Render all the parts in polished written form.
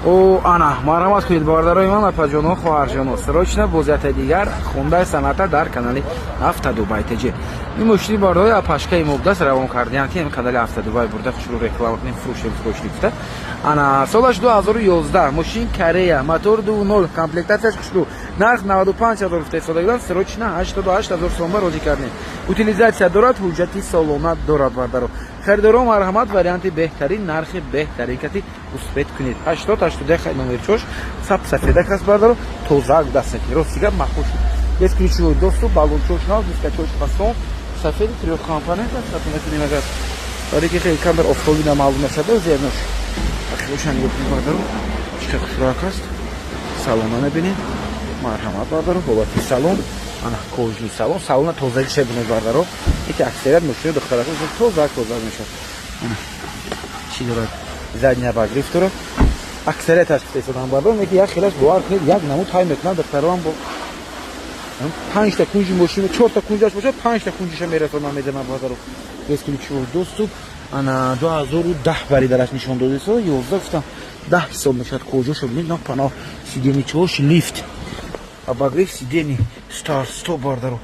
О, ана, марҳамат кунед, бародарои ман, апаҷоно, хоҳарҷоно, срочно бозията дигар Хундай Соната дар канали Автодубай ТЖ. Ин мошини, бародарои, апашкаи мо будаст, равон кардиям, ки канали Автодубай бурда хушрӯ реклама кунем, фурӯшем, срочно гуфта. Ана, солаш 2011, мошин Корея, мотор 2.0, комплектатсияш хушрӯ, нарх 95 ҳазор гуфта истодагидан, срочно 88 ҳазор сомон розӣ кардем. Утилизатсия дорад, ҳуҷҷати солона дорад, бардаро. Харидоро, марҳамат, варианти беҳтарин, нархи беҳтарин кати успеть кунед. 80 81 номерчош, сап сафедак аст, бардаро, тозаак дастаки. Рости гап, маъқул шуд. Бесключевой доступ, баллончош нав, дискачош фасон, сафеди трехкомпонент аст, хато накунем агар. Барои ки хеле камтар офтоби намаълум мешавад, зернош. Ахироша нигоҳ кунед, бардаро, чӣ хел хушрӯяк аст. Салона мебинем. Марҳамат, бардаро, ҳолати салон. Ана, кожаный салон, салона тозагиша бинед, бардаро. Яке аксарият мошини духтарако тоза тоза мешавад. Ана, чӣ дорад? Задний обогрев дорад. Аксарияташ гуфта бардаро, меки як хелаш, бовар кунед, як намуд ҳай мекунад духтароам, бо панҷта кунҷи мошин, чорта кунҷаш бошад, панҷта кунҷиша мерасонам, мезанам, бардаро. Бесключевой доступ. Ана, 2010 бари дараш нишон додесо, 11 гуфтам, 10 ҳисоб мешавад. Кожошо бинед, на пано, сиденьечош лифт, обогрев сидений, старт стоп, бардаро.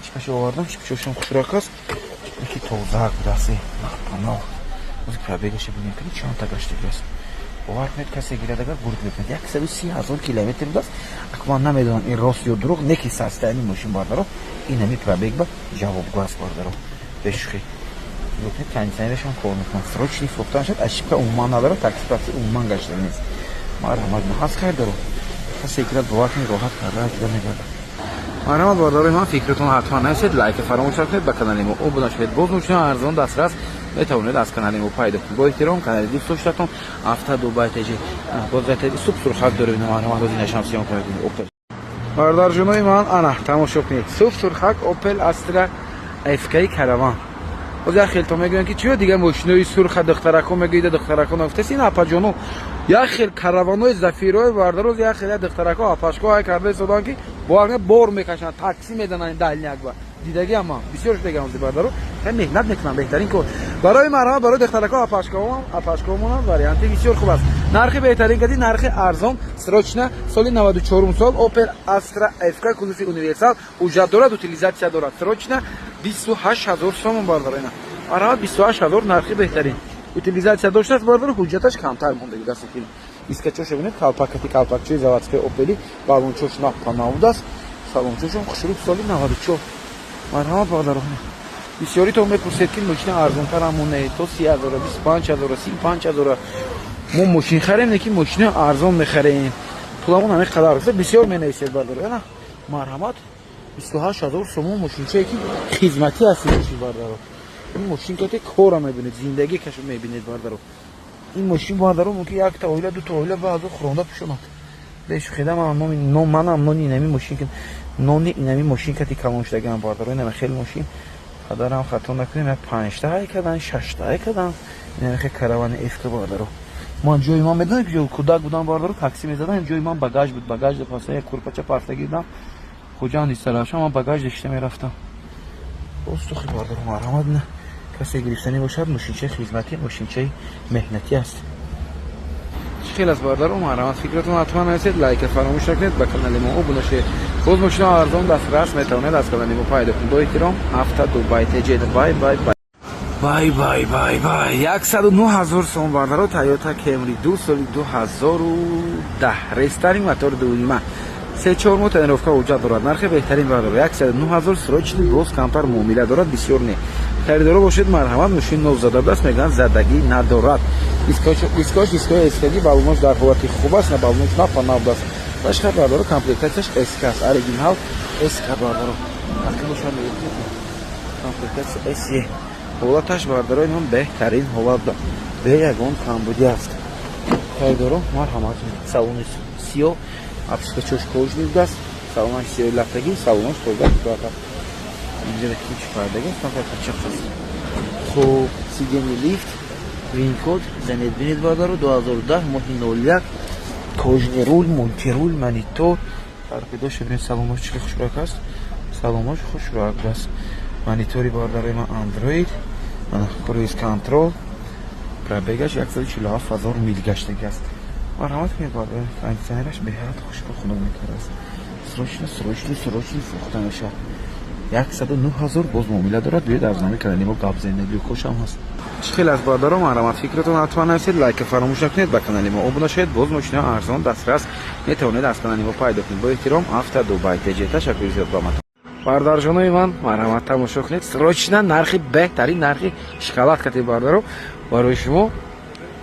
Чипашо овардам, чипчошам хушрак аст, яки тозаак будааст, пано. Пробегаша бинем, кани чандта гаштагӣ аст. Бовар кунед, касе гирад агар, гурд мекунад. 130 000 километр будааст. Ак ман намедонам, ин рост ё дурӯғ, не ки состояние мошин, бардаро, ин ҳами пробег ба ҷавобгӯ аст, бардаро, бешӯхӣ. Нигоҳ, кондиционерашам кор мекунад. Срочный фурӯхта нашад, ошибка умуман надорад, такси такси умуман гашта нест. Марҳамат, ҳаст харидоро, касе гирад, бовар кунед, роҳат карда кида мегардад. Марҳамат, бародарои ман, фикратон ҳатман нависед, лайка фаромӯш накунед, ба канали мо обуна шавед. Боз мошина арзон дастрас метавонед аз канали мо пайдо кунед. Бо эҳтиром, канали дӯстдоштатон Автодубай ТЖ. Боз суп сурхак дорем, марҳамат, ози нашам съёмка мекунем. Бародарҷонои ман, ана, тамошо кунед, суп сурхак Опел Астра ФК Караван. Боз як хелто мегӯянд, ки чиё дигар мошинои сурха духтарако мегӯида, духтарако нагуфтаст. Ин, апаҷоно, як хел караванои Зафирои, бардароз, як хел духтарако, апашко ҳай карда истоданд, ки бо бор мекашанд, такси медананд, дальняк ба дидагиам ман бисёр шудагам, бардаро, хеле меҳнат мекунам, беҳтарин кор барои марҳамат, барои духтарако, апашкоамонам варианти бисёр хуб аст. Нархи беҳтарин кади, нархи арзон, срочно, соли 94 сол Опел Астра ФК, кузови универсал, ҳуҷҷат дорад, утилизатсия дорад, срочно 28 000 сомон, бардаро. Ина, марҳамат, 28 000, нархи беҳтарин, утилизатсия доштааст, бардаро, ҳуҷҷаташ камтар мондаги даст. Дискачоша бинед, калпакати калпакчои заводской Опели, балончош напанавудааст, салончошам хушрӯб, соли 94. Марҳамат, бардаро, бисёритон мепурсед, ки мошина арзонтарам моне, то 30 000, 25 000, 35 000 мо мошин харем, не ки мошина арзон мехарем, пуламон ҳамин қадар, бисёр менависед, бардаро. Ана, марҳамат, 28 000 сомон, мошинчае ки хизматӣ аст. Мошин, бардаро, ин мошин кате кора мебинед, зиндагӣ кашо мебинед, бардаро. Ин мошин, бардаро, мумкин якта оила, дута оила баъзо хӯронда пӯшонад. Бешухеда, манам нони инами мошин, нони инами мошин кати калон шудагиам, бардаро. Инами хеле мошин, падарам, хато накунем, як панҷта ҳай кардан, шашта ҳай кардан, инами хел Каравани ФК, бардаро. Ман ҷои ман медонем, ки кӯдак будам, бардаро, такси мезадам, ҷои ман багаж буд, багаж паса як курпача парфтагӣ будам, Хуҷанд истаравшам, ман багаж дошта мерафтам. Боз тухи, бардаро, марҳамат, на касе гирифтанӣ бошад, мошинчаи хизматӣ, мошинчаи меҳнатӣ аст. Чӣ хел аст, бародаро? Марҳамат, фикратон ҳатман нависед, лайка фаромӯш накунед, ба канали мо обуна шавед. Боз мошина арзон дастрас метавонед аз канали мо пайдо кунед. Бо эҳтиром, Автодубай ТЖ. Бай бай бай бай бай бай бай. 109 000 сом, бардаро, Тойота Кемри ду, соли 2010, рестайлинг, мотор дунима, се-чор моҳ тонировка, ҳуҷҷат дорад, нархи беҳтарин, бардаро, 109 000, срочный, боз камтар муомила дорад, бисёр не. Харидоро бошед, марҳамат, мошин нов зада будааст, мегӯянд, задагӣ надорад, дискош дискои СКги, балонош дар ҳолати хуб аст, на балонош напа набудааст. Башхар, бардаро, комплектатсияш СК аст, оригинал СК, бардаро, комплектатсия СЕ. Ҳолаташ, бардаро, инон беҳтарин ҳолат, бе ягон камбудӣ аст. Харидоро, марҳамат, салони сиёҳ, обшивкачош кожаный будааст, салонаш сиёҳи латтагӣ, салонош тоза аст. Инҷа чӣ кардаги, чиқ аст. Хуб, сиденье лифт, вин-код занед, бинед, бардаро, 2010, моҳи 01, кожаный руль, мультируль, монитор, торпедоша бинед, салонош чӣ хушрак аст, салонош хушрак будааст. Монитори, бардарои ман, Андроид, круиз контроль, пробегаш 147 000 мил гаштагӣ аст. Марҳамат кунед, барои кондитсионераш беҳад хушрӯ хунук мекардааст. Срочно, срочно, срочно фурӯхта мешавад. 109 000, боз муомила дорад. Биёед, аз номи канали мо гап занед, люкошам ҳаст. Чӣ хел аст, бародаро? Марҳамат, фикратон ҳатман нависед, лайка фаромӯш накунед, ба канали мо обуна шавед. Боз мошина арзон дастрас метавонед аз канали мо пайдо кунед. Бо эҳтиром, Авто Дубай ТЖ. Ташаккури зиёд ба ман. Бародарҷонои ман, марҳамат, тамошо кунед. Срочно нархи беҳтарин, нархи шоколад кати, бародаро, барои шумо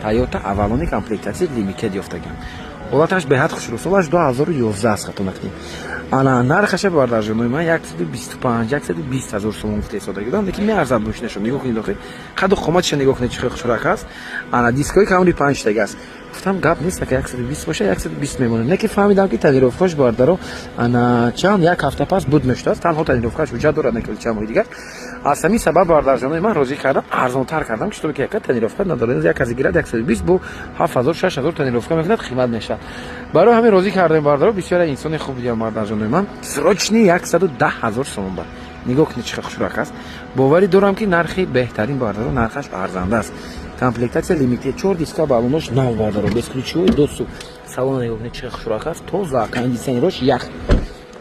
Тойота Авалони комплектатсия Limited ёфтагиам. Ҳолаташ беҳад хушрӯ, солаш 2011 аст, хато накунем. Ана нархаша, бародарҷонои ман, 125, 120 ҳазор сомон гуфта истода будам, лекин меарзад мошинашо. Нигоҳ кунед, охир қаду қоматиша нигоҳ кунед, чӣ хел хушрак аст. Ана дискои камри панҷтага аст. Гуфтам, гап нест, ака 120 боша, 120 мемонад. Не ки фаҳмидам, ки тонировкаш, бародаро, ана чанд як ҳафта пас буд мешудааст. Танҳо тонировкаш ҳуҷҷат дорад, не чанд моҳи дигар. Аз ҳамин сабаб, бародарҷонои ман, розӣ кардам, арзонтар кардам, ки ки яка тонировка надорад. Як касе гирад, 120 бо 7000, 6000 тонировка мекунад, қимат мешавад. Барои ҳамин розӣ кардем, бародаро. Бисёр инсони хуб будиам, бародарҷонои ман. Срочный 110 000 сомон бар. Нигоҳ кунед, чӣ хушрак аст. Боварӣ дорам, ки нархи беҳтарин, бародаро, нархаш арзанда аст. Комплектатсия Limited, чор диска, балонош нав, бардаро, бесключевой доступ. Салона нигоҳ кунед, чӣ хушрак аст, тоза, кондитсионерош ях,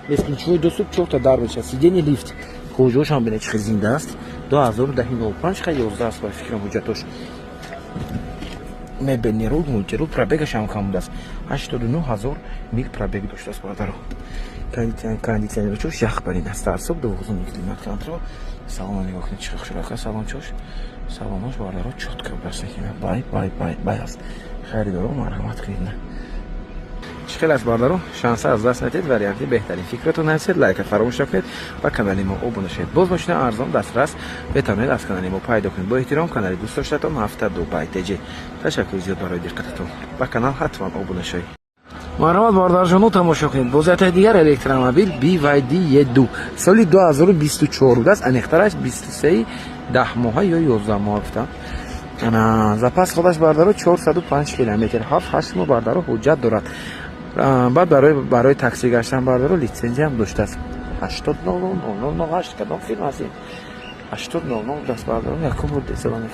бесключевой доступ, чорта дар мешавад, сиденье лифт, кожошам бинед, чӣ зинда аст. 2010.05, хай, 11 аст ба фикрам ҳуҷҷатош. Мебельный руль, мультируль, пробегаш ҳам кам будааст, 89 000 мил пробег доштааст, бародаро. Кондитсионерчош ях барин аст, тарсоб дувозуни климат контроль. Салона нигоҳ кунед, чӣ хушрак аст. Салончош, салонош, бародаро, чётко будааст. Бай, бай, бай, бай аст. Харидоро, марҳамат кунед. На чӣ хел аст, бародаро? Шанса аз даст надиҳед, варианти беҳтарин. Фикратон нависед, лайка фаромӯш накунед, ба канали мо обуна шавед. Боз мошина арзон дастрас метавонед аз канали мо пайдо кунед. Бо эҳтиром, канали дӯстдоштатон Авто Дубай ТЖ. Ташаккури зиёд барои диққататон. Ба канал ҳатман обуна шавед. Марҳамат, бародарҷоно, тамошо кунед. Боз ятаи дигар электромобил BYD E2, соли 2024 будааст, аниқтараш 23 10 моҳа ё 11 моҳа гуфтам. Ана запас ходаш, бардаро, 405 километр, 7-8 моҳ, бардаро, ҳуҷҷат дорад. Баъд барои такси гаштан, бардаро, литсензиям доштааст. 80000008, кадом фирма аст ин? 8000 будааст, бардаро, якум буд десалонек.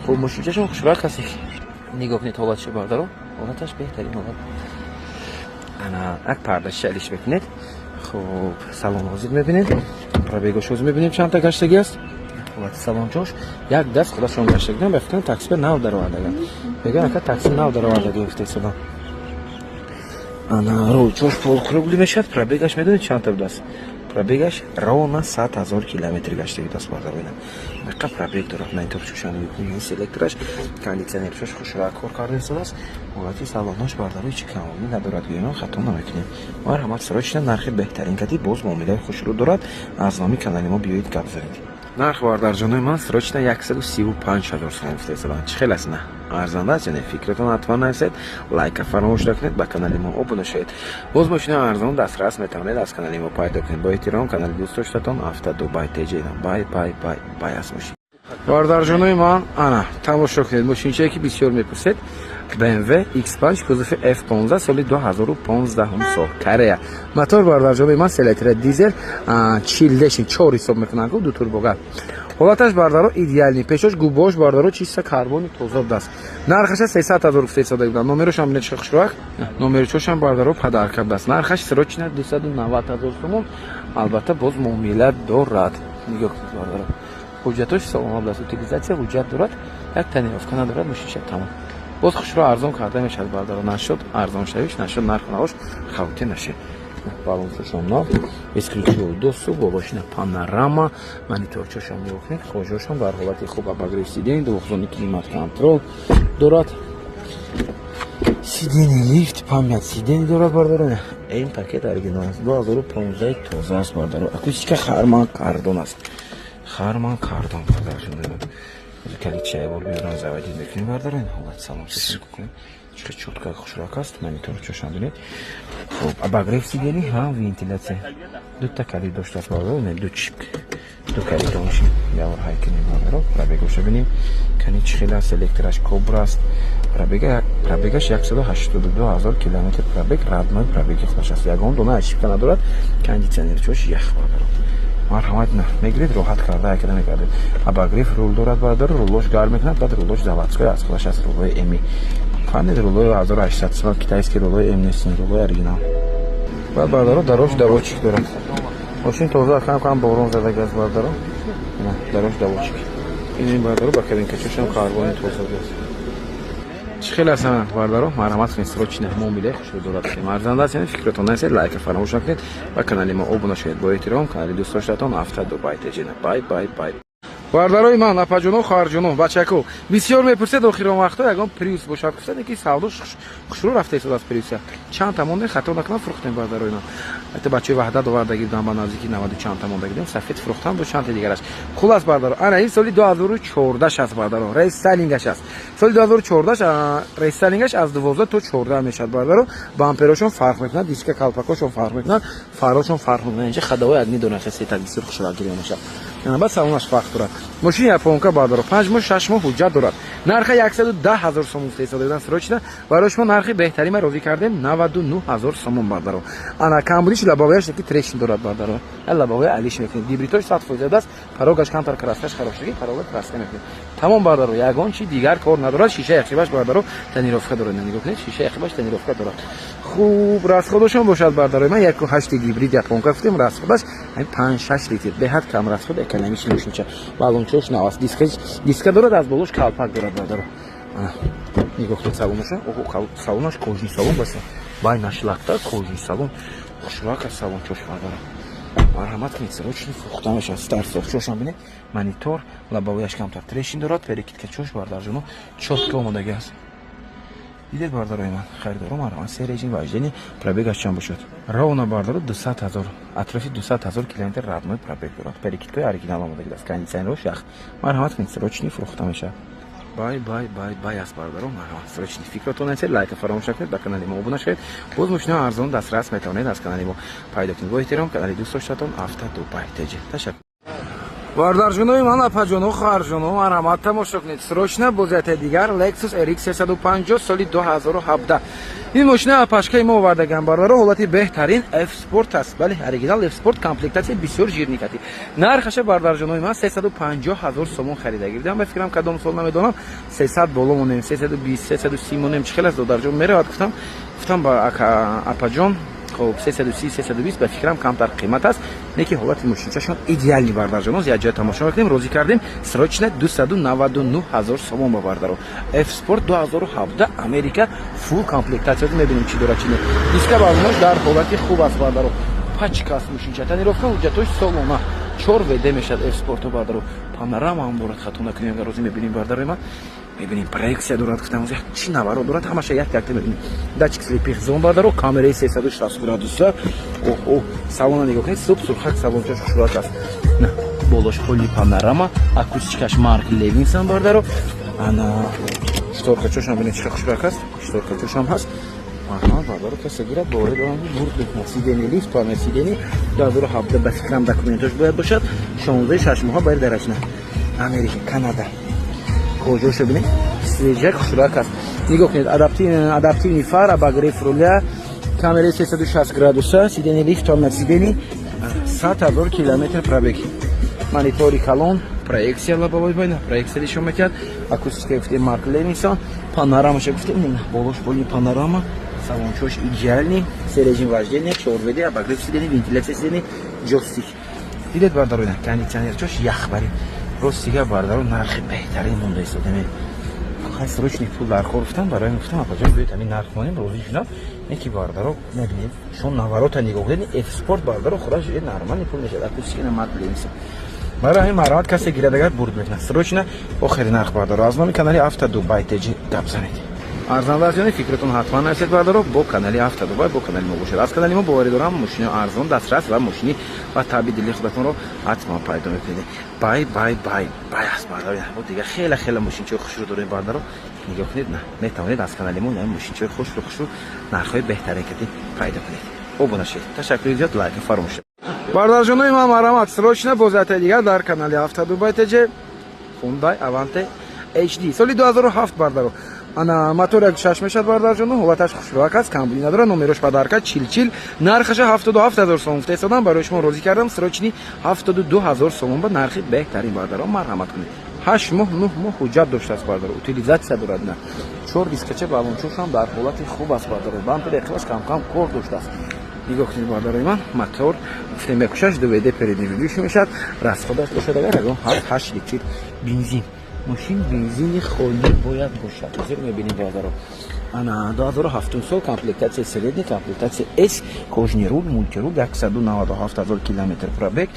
Хуб, мошинчашон хушбахт аст. Нигоҳ кунед ҳолатшо, бардаро, ҳолаташ беҳтарин ҳолат. Ана як пардаша алиш мекунед. Хуб, салон ҳозир мебинед, пробегош ҳозир мебинем, чандта гаштагӣ аст. Ҳолати салончош як даст худашон гаштагӣ. Ба фикрам, такси ба нав даровардаган. Мегӯян, ака, такси нав даровардаги, гуфтесадам. Ана рулчош полукруглый мешавад. Пробегаш медонед чандта будааст? Пробегаш ровно 100 000 километр гаштагӣ будааст, бардаро. Ина ақа пробег дорад. Мониторчошам электраш, кондитсионерчош хушрак кор карда истодааст. Ҳолати салонош, бардаро, ҳеҷ камобӣ надорад, гӯем хато намекунем. Марҳамат, срочно нархи беҳтарин кати, боз муомилаи хушрӯ дорад. Аз номи канали мо биёед, гап занед. Нарх, бардарҷонои ман, срочно 135 000 сомон гуфта истоданд. Чӣ хел аст, на арзанда аст ё не? Фикратон ҳатман нависед, лайка фаромӯш накунед, ба канали мо обуна шавед. Боз мошина арзон дастрас метавонед аз канали мо пайдо кунед. Бо эҳтиром, канали дӯстдоштатон Авто Дубай ТЖ. Бай, бай, бай, бай аст мошин. Бародарҷонои ман, ана тамошо кунед мошинчае, ки бисёр мепурсед. BMW X5, кузови F15, соли 2015 сол, Корея. Мотор, бародарҷонои ман, селитра дизел, чилдешин чор ҳисоб мекунанд, ду турбогаз. Ҳолаташ, бардаро, идеальный. Пешош, губош, бардаро, чиста карбони тоза будааст. Нархаша 300 000 гуфта истода буданд. Номерошам бинед, чӣ хушрӯак. Номерчошам, бардаро, подарка будааст. Нархаш срочно 290 000 сомон, албатта боз муомила дорад. Нигоҳ кунед, бардаро, ҳуҷҷатош салома будааст, утилизатсия ҳуҷҷат дорад, як тонировка надорад мошинша, тамом. Боз хушро арзон карда мешавад, бардаро. Нашуд арзон шавиш, нашуд нарху навош хавотир нашед. Балонсашон нав, бесключевой доступ, болошина панорама, мониторчошам нигоҳ кунед, кожошам дар ҳолати хуб, обогрев сидень, двухзонный климат контроль дорад, сиденье лифт, память сиденье дорад, бардаро. Ин пакет оригинал аст, 2015 тоза аст, бардаро. Акустика Харман Кардон аст, Харман Кардон, бардарҷон. Калитчае бор биёран, заводить мекунем, бардаро. Ин ҳолати салончашон кунем, чӣ чётко хушрак аст. Мониторчошам бинед. Хуб, обогрев сиденье ҳам вентиляция, дута калид доштааст, бардаро. Ду чип, ду калид оши явор ҳай кунем, бардаро. Пробегоша бинем кани чӣ хел аст. Электраш Кобра аст. Пробегаш 182 000 километр пробег, родной пробеги худаш аст, ягон дона ошибка надорад. Кондитсионерчош ях, бардаро. Марҳамат, на мегиред, роҳат карда якада мекардед. Обогрев рул дорад, бардаро, рулош гарм мекунад, баъд рулош заводской аз худаш аст, рулои эми. Фаҳмид, рулои 1800 сомон, китайский рулои М нестин, рулои оригинал. Баъд, бардаро, дарош доводчик дорад. Мошин тоза, кам кам борон задаги аст, бардаро. Дарош доводчик. Ин, бардаро, ба кабинкачошам карбони тоза аст. Чӣ хел ҳастанд, бардаро? Марҳамат кунед, срочно мобиле хушрӯ дорад. Арзанда аст, яъне фикратон насед, лайка фаромӯш накунед ва канали мо обуна шавед. Бо эҳтиром, канали дӯстдоштатон Авто Дубай Теҷина. Бай, бай, бай. Бардарои ман, апаҷоно, хоҳарҷоно, бачако, бисёр мепурсед, охирон вақто ягон Приус бошад, гуфтад, ки савдо хушрӯ рафта истод аз Приуса. Чанд та монде, хато накунам, фурӯхтем, бардарои ман. Ҳатто бачаи Ваҳдат овардаги будам, ба наздики 90 чанд та монда гидем, сафед фурӯхтам, бо чанта дигараш. Хулас, бардаро, ана ин соли 2014 аст, бардаро, рестайлингаш аст. Соли 2014 рестайлингаш аз 12 то 14 мешавад, бардаро. Бамперошон фарқ мекунад, диска калпакошон фарқ мекунад, фарошон фарқ мекунад. Инҷа ходовой огни дорад, хесета бисёр хушрӯ гирён мешавад. Баъд салонаш фарқ дорад. Мошини японка, бардаро, 5 моҳ, 6 моҳ ҳуҷҷат дорад. Нарха 110 000 сомон гуфта истода, срочно барои шумо нархи беҳтарима розӣ кардем, 99 000 сомон, бардаро. Ана камбудиш лобовояш ки трещин дорад, бардаро, лобовоя алиш мекунед. Гибридош 100% аст, порогаш камтар краскаш харобшудагӣ, порога краска мекунед. Тамом, бардаро, ягон чи дигар кор надорад. Шишаи ақибаш, бардаро, тонировка дорад. Нигоҳ кунед, шишаи ақибаш тонировка дорад. Хуб, расходашон бошад, бардарои ман, 1,8 гибрид японка гуфтем, расходаш 5-6 литр, беҳад кам расход, экономичный мошинча. Баллончош нав аст, диска дорад, аз болош калпак дорад, бардаро. Нигоҳ кунед салонаша. Салонаш кожаный салон баса, бай нашлакта кожаный салон, хушрак аст салончош, бардаро. Марҳамат кунед, срочно фурӯхта мешавад. Старт-стопчошам бинед, монитор, лобовояш камтар трещин дорад, перекидкачош, бардарҷоно, чётко омодаги аст. Дидед, бардарои ман, харидоро, марҳамат. Се режим вождения. Пробегаш чанд бошад? Ровно, бардаро, 200 000, атрофи 200 000 километр родной пробег дорад. Перекидкаи оригинал омодаги аст, кондиционерош ях. Марҳамат кунед, срочно фурӯхта мешавад. Бай, бай, бай, бай аст, бародаро. Марҳамат, срочно фикротон насед, лайка фаромӯш накунед, ба канали мо обуна шавед. Боз мошинаи арзон дастрас метавонед аз канали мо пайдо кунед. Бо эҳтиром, канали дӯст доштатон Авто Дубай Теҷи. Ташаккур. Бардарҷонои ман, апаҷоно, хоҳарҷоно, марҳамат, тамошо кунед. Срочно бозияти дигар Lexus RX 350 соли 2017. Ин мошина апашкаи мо овардаган, бардаро, ҳолати беҳтарин, F Sport аст. Бале, оригинал F Sport, комплектатсия бисёр жирный кати. Нархаша, бардарҷонои ман, 350 ҳазор сомон харида гирдам. Ба фикрам, кадом сол намедонам, 300 боло монем, 320, 330 монем, чӣ хел аст, додарҷон, меравад, гуфтам ба апаҷон. Хоб, 330, 320 ба фикрам камтар қимат аст, не ки ҳолати мошинчашон идеальный, бардарҷоно. Як ҷоя тамошо мекунем, розӣ кардем, срочно 299 ҳазор сомон ба, бардаро. F Sport 2017, Америка, фулл комплектатсия. Мебинем, чӣ дорад, чӣ не. Диска баллонош дар ҳолати хуб аст, бардаро, пачка аст мошинча. Тонировка, ҳуҷҷатош солона, 4 ВД мешавад F Спорто, бардаро. Панорама ҳам дорад, хато накунем, агар розӣ мебинем, бардарои ман, мебинем, проекция дорад, гуфтам, чӣ наваро дорад, ҳамаша як якта мебинем. Датчик слепых зон, бардаро, камераи 360 градуса. Оҳ, оҳ, салона нигоҳ кунед, суб сурхак, салончаш хушрӯак аст. На болош поли панорама, акустикаш Марк Левинсон, бардаро. Ана шторкачошам бинед, чӣ хушрӯак аст, шторкачошам ҳаст. Марҳамат, бардаро, касе гирад, боварӣ дорам, бурд мекунад. Сиденье лифт, память сиденье. 2017, ба фикрам, документош бояд бошад, 16 шаш моҳа бояд дарачна. Америка, Канада, кожошо бинед, свежак, хушрӯак аст. Нигоҳ кунед, адаптивный фар, обогрев руля, камераи 360 градуса, сиденье лифт, память сиденье, 100 000 километр пробег, монитори калон, проекция лобовой байна, проекция нишон мекард, акустика гуфтем, Марк Левинсон, панорамаша гуфтем, болош боли панорама, салончош идеальный, се режим вождения, 4 ВД, обогрев сиденье, вентиляция сиденье, джойстик. Дидед, бардаро, кондиционерчош яхбарин. Ростига, бардаро, нархи беҳтарин монда истодем. Хай, срочный пул дар кор гуфтам, барои гуфтам, апаҷон, биёед, ҳамин нарх монем, розӣ шудам. Не ки, бардаро, мебинед, шон наварота нигоҳ кунед, F Sport, бардаро, худаш нормальный пул мешавад. Акустика Марк Левинсон. Барои ҳамин, марҳамат, касе гирад, агар, бурд мекунад. Срочно охири нарх, бардаро, аз номи канали Авто Дубай Теҷи гап занед. Арзанда аст ё не, фикратон ҳатман нависед, бардаро. Бо канали Авто Дубай, бо канали мо бошед. Аз канали мо, боварӣ дорам, мошини арзон дастрас ва мошини ва таби дили худатонро ҳатман пайдо мекунед. Бай, бай, бай, бай аст, бардаро. Дига хеле хеле мошинчаи хушрӯ дорем, бардаро, нигоҳ кунед. На метавонед аз канали мо мошинчаи хушрӯ, хушрӯ, нархҳои беҳтарин кати пайдо кунед. Обуна шавед. Ташаккури зиёд, лайк фаромӯш. Бардарҷонои ман, марҳамат, срочно бозиятаи дигар дар канали Авто Дубай ТЖ, Хундай Аванте HD соли 2007, бардаро. Ана мотор 1,6 мешавад, бардарҷоно, ҳолаташ хушрӯак аст, камбудӣ надорад, номерош подарка, чил чил. Нархаша 77 000 сомон гуфта истодам, барои шумо розӣ кардам, срочный 72 000 сомон ба нархи беҳтарин, бардаро, марҳамат кунед. 8 моҳ, 9 моҳ ҳуҷҷат доштааст, бардаро, утилизация дорад. На, чор дискача, балончошам дар ҳолати хуб аст, бардаро. Бампери ақибаш камкам кор доштааст. Нигоҳ кунед, бардарои ман, мотор гуфтем 1,6 2WD, передний ведущий мешавад. Расходаш бошад агар ягон 7-8 литр бензин. Мошин бензини холӣ бояд бошад. Ҳозир мебинем, бардаро. Ана, 2007 сол, комплектация средний, комплектация S, кожаный руль, мультируль, 197 ҳазор километр пробег,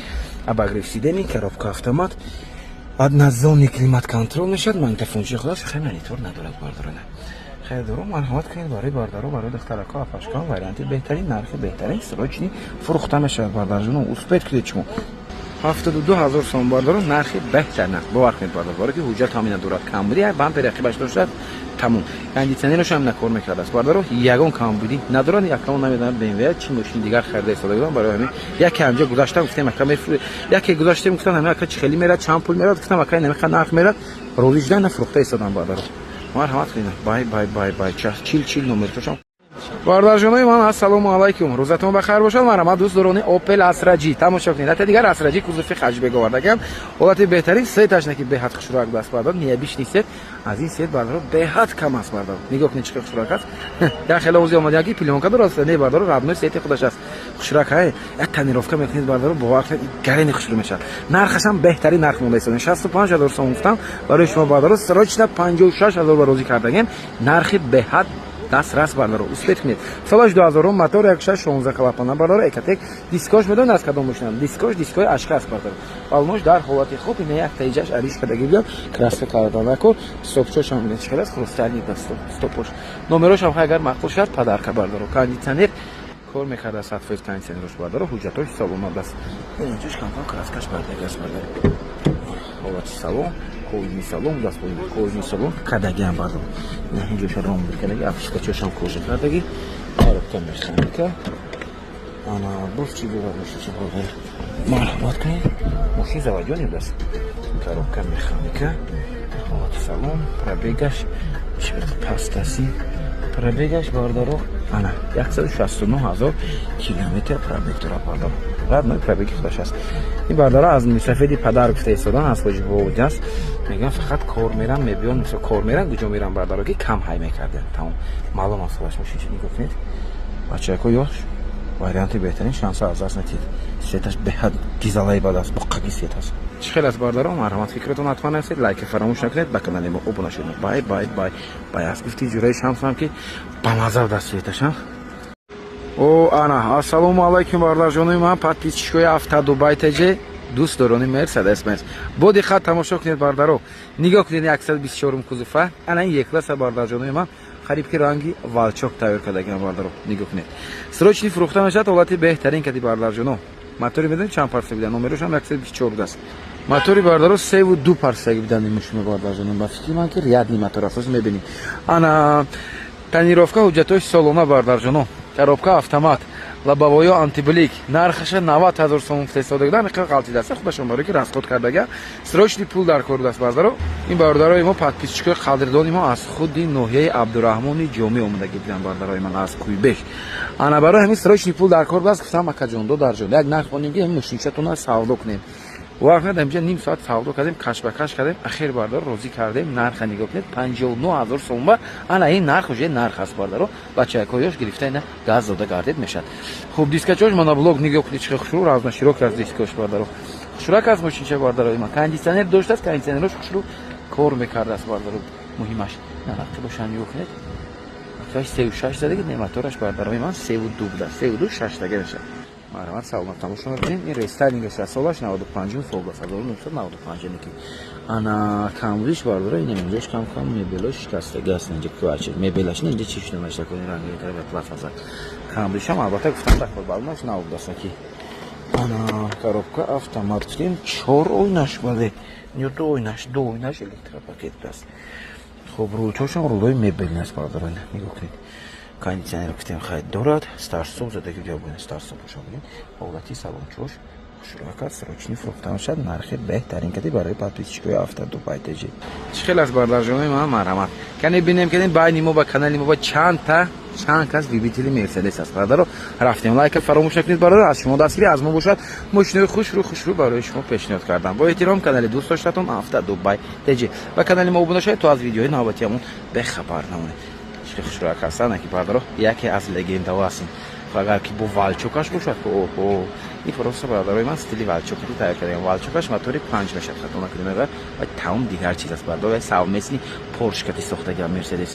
обогрев сидений, коробка автомат, однозонный климат-контроль мешавад, магнитофончи худаш. Хеле монитор надорад, бардарона. Хайдоро, марҳамат кунед барои бардаро, барои духтарако, апашкон варианти беҳтарин, нархи беҳтарин, срочный фурӯхта мешавад, бардарҷоно, успеть кунед шумо. 72 ҳазор сом, бардаро, нархи беҳтар нарх. Бовар кунед, бардар, баро ки ҳуҷҷат ҳамина дорад, камбуди як бампери ақибаш доштад, тамом. Кондитсионераш ҳам кор мекардааст, бардаро, ягон камбудӣ надорад. Якамо намедонам, БМВ чӣ мошини дигар харида истода будам. Барои ҳамин яке ҳамҷо гузаштам, гуфтем, ака, яке гузаштем, гуфтам, ҳамин ака, чӣ хеле мерад, чанд пул мерад? Гуфтам, ака, намеха нарх мерад. Розӣ шудан, нафурӯхта истодам, бардаро. Марҳамат кунед. Бай, бай, бай, бай, чил чил номерчошам. Бардарҷонои ман, ассалому алайкум, рӯзатон ба хайр бошад. Марҳамат, дӯстдорони Опел Астра Ҷи, тамошо кунед. Ҳатта дигар Астра Ҷи кузови хэтчбек овардагам, ҳолати беҳтарин. Цветаш ки беҳад хушрӯяк даст, бардар, необычный цвет. Аз ин цвет, бардаро, беҳад кам аст, бардар. Нигоҳ кунед, чӣ қадр хушрӯяк аст. Як хеле ози омадиам ки плёнка дорад. Не, бардаро, родной цвети худаш аст. Хушрӯяк ҳай, як тонировка мекунед, бардаро, бовар кунед, гарени хушрӯ мешавад. Нархашам беҳтарин нарх монда истодем. 65 ҳазор сом гуфтам барои шумо, бардаро, срочно 56 ҳазор ба розӣ кардагем. Нархи беҳад дастрас, бардаро, успеть кунед. Солаш 2000, мотор 1,6, 16 клапана, бардаро, Ecotec. Дискош медонед аз кадом мошина? Дискош дискои ашка аст, бардаро. Балмош дар ҳолати хуб. Ина як таиҷаш ариш кадаги биёд, краска карда накор. Стопчошам бинед, чӣ хел аст, хрустальный стопош. Номерошам хай, агар маъқул шавад, подарка, бардаро. Кондитсионер кор мекарда 100% кондитсионерош, бардаро. Ҳуҷҷатош саломат аст. Инҷош камкам краскаш бардаги аст, бардаро. Ҳолати салон, кожаный салон, дастпои кожаный салон кардагиам, бардаро. Инҷоша ром кардаги, обшивкачошам кожа кардаги, коробка механика. Ана, боз чӣ дорад мошинча, бардаро? Марҳамат кунед, мошин заводённый будааст, коробка механика, ҳолати салон. Пробегаш чӣ паст аст? Пробегаш, бардаро, ана, 169 ҳазор километр пробег дорад, бардаро, родной пробеги худаш аст. Ин бардаро аз мусафеди падар гуфта истодан, аз Ҳоҷибободи аст. Мегӯям, фақат кор мерам, мебиён, мисол, кор мерам, куҷо мерам, бардаро, ки кам ҳай мекардем. Тамом, маълум аст худаш. Мошинча нигоҳ кунед, бачако, ёш варианти беҳтарин, шанса аз даст натиҳед. Цветаш беҳад гизалаи бад аст, боқаги цвет аст. Чӣ хел аст, бардаро? Марҳамат, фикратон ҳатман нависед, лайка фаромӯш накунед, ба канали мо обуна шудед. Бай, бай, бай, бай. Аст гуфти ҷураи Шамсам, ки ба маза даст цветашам. О, ана, ассалому алайкум, бардарҷонои ман, подписчикои Авто Дубай ТЖ, дӯстдорони Мерседес Бенз, бо диққат тамошо кунед, бардаро. Нигоҳ кунед, 124 кузова, ана ин Е-класса, бардарҷонои ман, қариб ки ранги волчок тайёр кардагиам, бардаро. Нигоҳ кунед, срочный фурӯхта мешавад, ҳолати беҳтарин кади, бардарҷоно. Мотори медонед чанд парсаги будан? Номерошам 124 будааст. Мотори, бардаро, 3,2 парсаги будан мошина, бардарҷоно. Ба фикри ман, ки рядный мотор аст, мебинем. Ана, тонировка, ҳуҷҷатҳои солона, бардарҷоно, коробка автомат, лобовойо антиблик. Нархаша 90 ҳазор сомон фиристода будам, иқа ғалтидааст худашон, барои ки расход кардага, срочный пул дар кор будааст, бардаро. Ин бародарои мо, подписчикои қадрдони мо, аз худи ноҳияи Абдураҳмони Ҷомӣ омадагӣ буданд, бародарои ман, аз Куйбеш. Ана, барои ҳамин срочный пул дар кор будааст. Гуфтам, акаҷон, додарҷон, як нарх хонем, ки мошинчатона савдо кунем. Вақт над, инҷа ним соат савдо кардем, кашбакаш кардем, ахир, бардаро, розӣ кардем. Нарха нигоҳ кунед, 59 ҳазор сомон. Ана, ин нарх уже нарх аст, бардаро. Бачакҳоёш гирифта, ина газ дода гардед мешавад. Хуб, дискачош моноблок, нигоҳ кунед, чӣ хушрӯ, разноширокий аст дискош, бардаро. Хушрак аст мошинча, бардаро. Кондитсионер доштааст, кондитсионерош хушрӯ кор мекардааст, бардаро. Муҳимаш нарақи боша, нигоҳ кунед, 3,6 задаги, не, мотораш, бардарои ман, 3,2 будааст, 3,2 шаштага мешавад. Марҳамат, саломат, тамошо мекунем. Ин рестайлингаш аст, солаш 95 сол аст, 1995. Яъне ки ана, камбудиш, бардора, ин инҷош кам кам мебелош шикастаги аст. Инҷа квачи мебелаш, инҷа чӣ шуда нашакони ранги тараф пластмасса. Камбудишам албатта гуфтам дар кор, балмаш нав будааст ки. Ана, коробка автомат гуфтем, чор ойнаш, бале, ё ду ойнаш, ду ойнаш электропакет будааст. Хуб, рулчошам рулои мебельный аст, бародарон, нигоҳ кунед. Кондитсионер гуфтем, хайд дорад, старт-стоп задаги, ҷавобони старт-стоп бошад. Ҳолати салончош. Хушрӯака, срочный фурӯхта мешавад, нархи беҳтарин кади барои подписчикои Авто Дубай ТЖ. Чӣ хел аст, бардарҷонои ман, марҳамат. Кане бинем, кадем байни мо ба канали мо ба чандта, чанд кас любители Мерседес аст. Бародаро, рафтем. Лайка фаромӯш накунед, бародар, аз шумо дастгирӣ, аз мо бошад мошинои хушрӯ, хушрӯ барои шумо пешниҳод кардам. Бо эҳтиром, канали дӯст доштатон Авто Дубай ТЖ. Ба канали мо обуна шавед, то аз видеои навбатиамон бехабар намонед. Чӣ хушрӯак ҳастанд, ки бародаро, яке аз легендаҳо ҳастем. Агар ки бо волчокаш бошад, оҳо, ин просто, бародарои ман, стили волчокати тайёр кардем. Волчокаш мотори 5 мешавад, хато накунем, ва тамом дигар чиз аст, бародар, совместный Порш кати сохтагиам Мерседес.